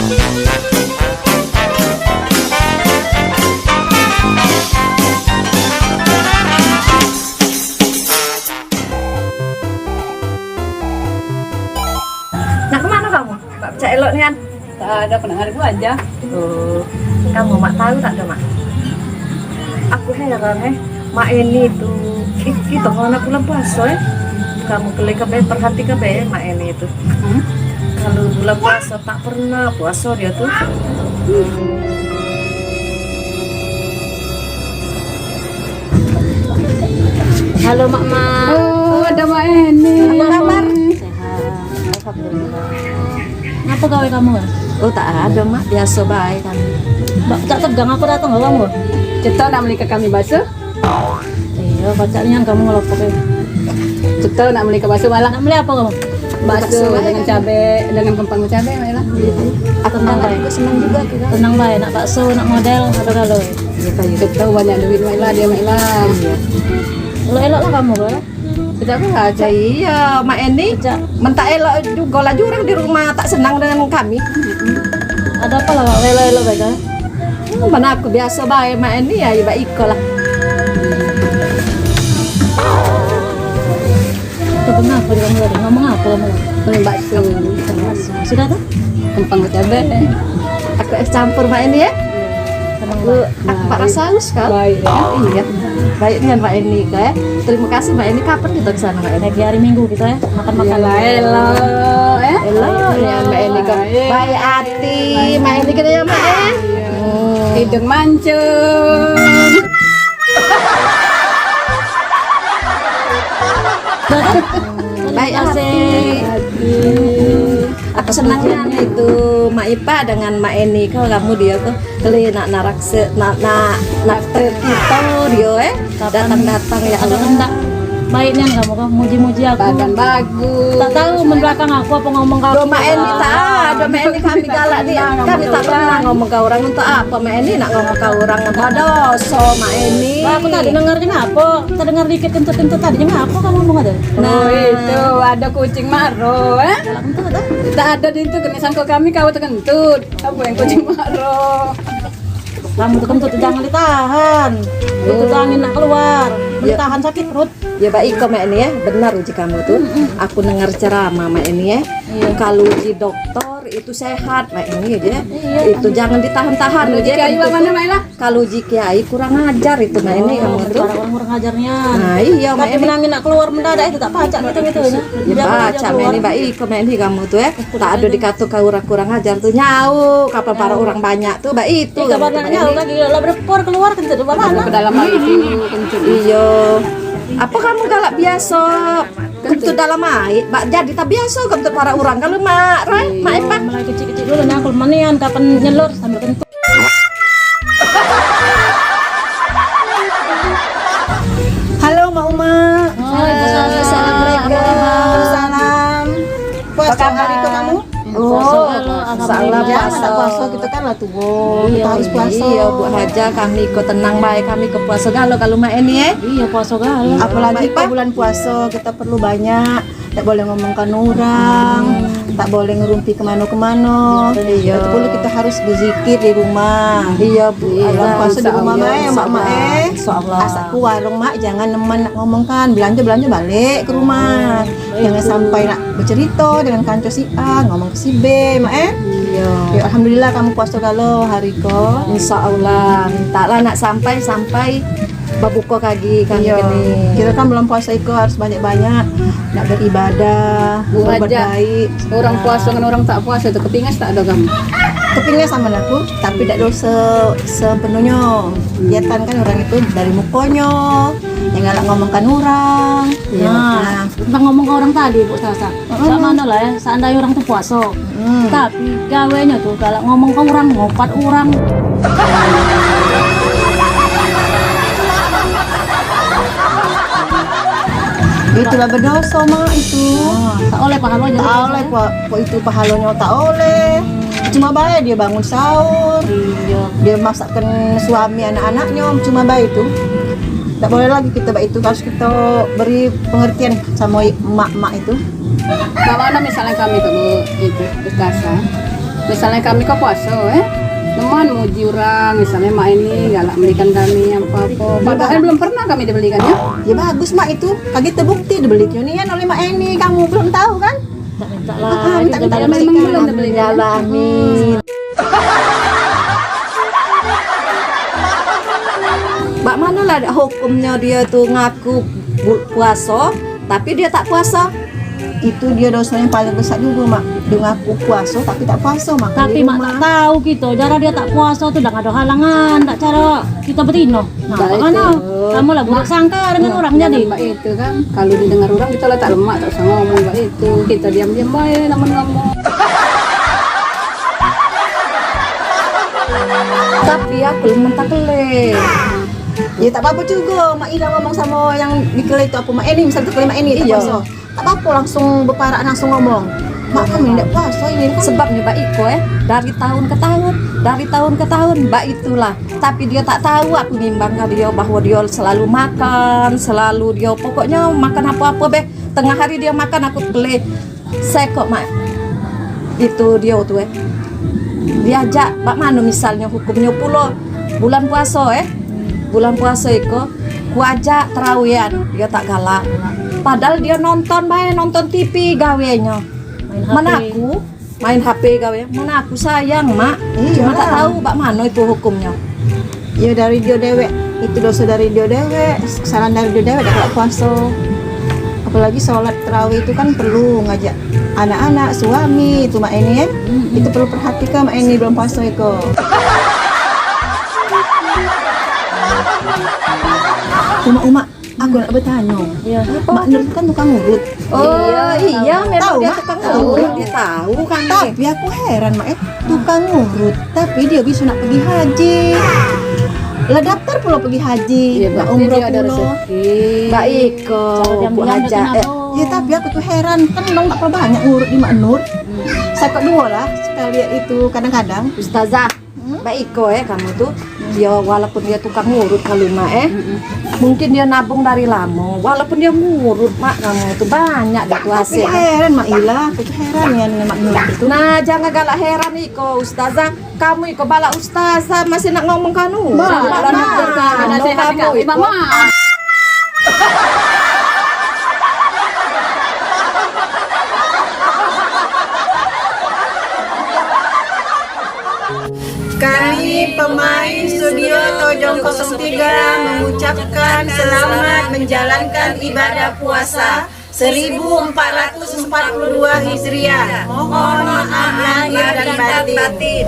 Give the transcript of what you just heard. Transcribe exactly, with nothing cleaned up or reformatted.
Nak kemano kamu? Mak pecak elok nian. Tak ada, aku nak ngadu aja. Oh, kamu mak tahu tak tu, Mak? Aku heran, eh. Mak Eni tu, ki-, kita ngana bulan puasa, eh. Kamu kele ke be, perhati ke be, Mak Eni tu. Hmm? Kalau bulan puasa tak pernah puasa dia tu. Halo, Mak Mak. Oh, ada Mak Eni. Apa kabar? Sehat. Alhamdulillah. Ngapa gawe kamu, Mak? Oh, tak ada, Mak. Biasa bae kami. Mak, tak tegang aku datang ke kamu. Cetok nak beli ke kami bakso? Iya, pacak nian kamu ngelopok ya. Cetok nak beli ke bakso malah. Nak beli apa kamu? Bakso dengan cabe, dengan kempang cabe, Mak, lah. Aku tenang bae. Aku senang juga, kira. Tenang bae, nak bakso, nak model, ada galo. Iya, kayu. Cetok banyak duit, Mak, lah, dia, Mak, lah. Iya. Elok-elok lah kamu, Bang. Tidak apa aja, iya, Mak Eni. Tidak. Mentak elok juga lah jurang di rumah, tak senang dengan kami. Ada apa lah, Mak? Elok-elok bae, kan? Hmm, mana aku biasa bae, Mak Eni, ya, iba iko lah. Kau kenapa dia ngomong tadi? Ngomong apa kamu? Ngomong bakso. Sudah tuh? Kempang cabe. Aku es campur, Mak Eni, ya? Tenang, Mak. Aku pakai saus, kau? Baik, ya. Iya. Baik nian, Mak Eni, kau, ya. Terima kasih, Mak Eni. Kapan kita ke sana, Mak Eni? Lagi hari Minggu kita, ya. Makan-makan. Iya lah, elok, ya. Elok nian, Mak Eni, kau. Baik. Baik hati, Mak Eni, kita, ya, Mak, ya. Iya. Hmm. Hidung mancung. Baik hati. Aku senang nian itu, Mak Ipa dengan Mak Eni, kau kamu dia tu keli nak narak se, nak, nak, nak treat kita dia, eh. Datang-datang, ya Allah. Baik nian kamu, kau muji-muji aku. Badan bagus. Tak tahu men belakang aku apa ngomong kau. Mak Eni tak ada, Mak Eni kami galak ni. Kami tak pernah ngomong ke orang untuk apa, Mak Eni nak ngomong ke orang. Ada dosa, Mak Eni. Lah, aku tadi dengar je ngapo. Kita dengar dikit kentut-kentut tadi je ngapo kamu ngomong ada. Nah, itu ada kucing maro, eh? Galak kentut, eh? Tak ada di itu, kena sangka kami kau tekentut. Apa yang kucing maro? Kamu tu kentut jangan ditahan. Itu angin nak keluar. Ditahan sakit perut. Ya, baik kau, Mak Eni, ya. Benar uji kamu tu. Aku dengar ceramah, Mak Eni, ya. Iya. Kalau uji dokter itu sehat, Mak Eni, ya. Iya. Itu jangan ditahan-tahan, ya. Kayu mana, Mak Ella? Kalau uji kiai kurang ajar itu, Mak Eni, kamu tu. Orang kurang ajar nian. Nah, iya, Mak Eni. Tapi men angin nak keluar mendadak itu tak pacak gitu-gitu, ya. Ya, pacak, Mak Eni, baik kau, Mak Eni, kamu tu, ya. Tak ada dikata kau orang kurang ajar tu, nyau kapan para orang banyak tu, baik itu. Kapan nak nyau lagi lah berdepor keluar kentut tu mana? Ke dalam air tu kentut. Iyo. Apa kamu galak biasa kentut dalam air? Bak jadi tak biasa kentut para orang kalau mak Rai, mak Epa. Mulai kecil-kecil dulu nah, aku manian kapan nyelur sambil kentut. Halo, Mak Uma. Halo, Assalamualaikum. Waalaikumsalam. Puasa hari ke kamu? Oh, alhamdulillah. Puasa kita kan lah tubuh. Kita harus puasa. Iya, Bu Haja, kami ikut tenang bae, kami ke puasa galo kalau Mak Eni, eh. Iya, puasa galo. Apalagi ke bulan puasa kita perlu banyak, tak boleh ngomongkan orang, tak boleh ngerumpi kemano-kemano. Iya. Itu perlu kita harus berzikir di rumah. Iya, Bu. Bulan puasa di rumah bae, Mak, Mak, eh. Insyaallah. Asak ke warung, Mak, jangan nemen nak ngomongkan. Belanja-belanja balik ke rumah. Jangan sampai nak bercerita dengan kanco si A, ngomong ke si B, Mak, eh. Iya. Ya, alhamdulillah kamu puasa galo hari ko. Insyaallah, mintalah nak sampai-sampai babuka kagi kami kini. Kira kan bulan puasa iko harus banyak-banyak nak beribadah, berbuat baik. Orang puasa dengan orang tak puasa tu kepingas tak ada kamu? Kepingas sama aku, tapi tak dosa sepenuhnya. Kelihatan kan orang itu dari mukanya, yang galak ngomongkan orang. Iya. Nah, tentang ngomong ke orang tadi, Bu Sasa. Sak mano lah ya, seandai orang tu puasa. Gawenyo tu galak ngomong ke orang, ngopat orang. Itulah berdosa, Mak, itu. Ah, tak oleh pahalonyo. Tak oleh, Pak. Kok itu pahalonyo tak oleh. Cuma bae dia bangun sahur. Iya. Dia masakkan suami anak-anaknyo, cuma bae itu. Tak boleh lagi kita bae itu, harus kita beri pengertian sama emak-emak itu. Bagaimana misalnya kami tu, Bu, itu, Bu Sasa? Misalnya kami kok puaso, eh, teman muji orang, misalnya Mak ini galak belikan kami apa-apa. Padahal belum pernah kami dibelikan, ya. Ya bagus, Mak, itu. Kagek terbukti dibeli kionian oleh Mak Eni. Kamu belum tahu, kan? Tak minta lah. Ah, minta, minta, minta memang belikan. Belum dibelikan, ya. Ya Allah, amin. Bak mano lah hukumnyo dio tu ngaku bu-, puaso, tapi dio tak puaso? Itu dio doso yang paling besak jugo, Mak. Dio ngaku puaso tapi tak puaso, Mak. Tapi, Mak, tak tahu kito, cara dio tak puaso tu dah ado halangan, tak cara kito betino. Nah, bak mano? Kamu lah buruk sangka dengan orang jadi. Jangan bak itu kan. Kalau didengar orang, kito lah tak lemak, tak usah ngomong bak itu. Kito diam-diam bae lamun ngomong. Tapi aku lemen tak kele. Ya tak apa-apa jugo, Mak Ila ngomong samo yang dikele itu apa, Mak Eni, misal dikele Mak Eni tak puaso. Tak apa-apa, langsung beparak, langsung ngomong. Mak, kami ndak puaso ini kan. Sebabnyo bak iko, eh, dari tahun ke tahun, dari tahun ke tahun, bak itulah. Tapi dio tak tahu aku ngimbang ke dio bahwa dio selalu makan, selalu dio pokoknyo makan apo-apo be. Tengah hari dio makan, aku beli sekok, Mak. Itu dio tu, eh. Diajak, bak mano misalnyo hukumnyo pulo bulan puaso, eh. Bulan puaso iko, ku ajak terawihan, dio tak galak. Padahal dio nonton bae, nonton T V gawenyo. Main H P. Mano aku main H P gawe. Mano aku sayang, Mak. Iyo. Cuma tak tahu bak mano itu hukumnyo. Iyo, dari dio dewek. Itu doso dari dio dewek, kesalahan dari dio dewek dak galak puaso. Apalagi sholat tarawih itu kan perlu ngajak anak-anak, suami, itu Mak Eni, eh. Itu perlu perhatikan Mak Eni belum puaso iko. Umak-umak, aku nak bertanya. Iya. Mak Nur kan tukang urut. Oh, iya, memang dia tukang urut, dia tahu kan. Tapi aku heran, Mak, eh. Tukang urut, tapi dia bisa nak pergi haji. Lah daftar pulo pergi haji, nak umroh pulo. Baik, kau Bu Haja, eh. Ya, tapi aku tu heran, kan dong tak banyak ngurut di Mak Nur. Siapa dua lah, sekali itu kadang-kadang. Ustazah. Baik iko, eh, kamu tu. Yo, walaupun dia tukang ngurut kalu, Mak, eh. Mungkin dia nabung dari lamo. Walaupun dia ngurut, Mak, kamu tu banyak dah tu hasil. Tapi heran, Mak Ila, aku tu heran ya dengan Mak Nur tu. Nah, jangan galak heran iko, Ustazah. Kamu iko balak Ustazah masih nak ngomong kanu. Mak, Mak, Mak. Kamu iko. Kami pemain studio Tojong kosong tiga mengucapkan selamat menjalankan ibadah puasa seribu empat ratus empat puluh dua Hijriah. Mohon maaf lahir dan batin.